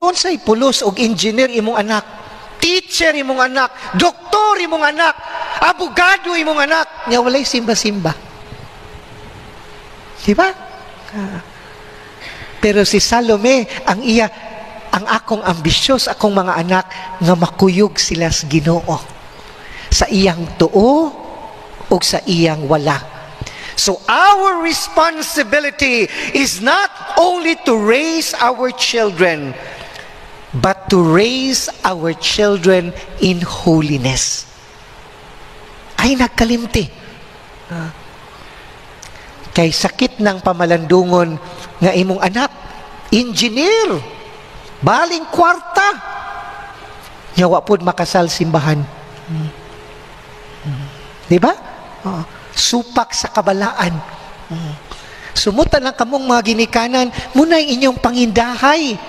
Unsay pulos og engineer imong anak, teacher imong anak, doktor imong anak, abogado imong anak, nya walay simba-simba? Di ba? Ah. Pero si Salome, ang iya, ang akong ambisyon sa akong mga anak nga makuyog sila sa Ginoo sa iyang tuo o sa iyang wala. So our responsibility is not only to raise our children, but to raise our children in holiness. Ay nagkalimti. Ah. Kay sakit ng pamalandungon nga imong anak, engineer, baling kwarta, nya wa pod makasal simbahan. Di ba? Oo. Supak sa kabalaan. Sumutan lang kamong mga ginikanan, muna yung inyong pangindahay.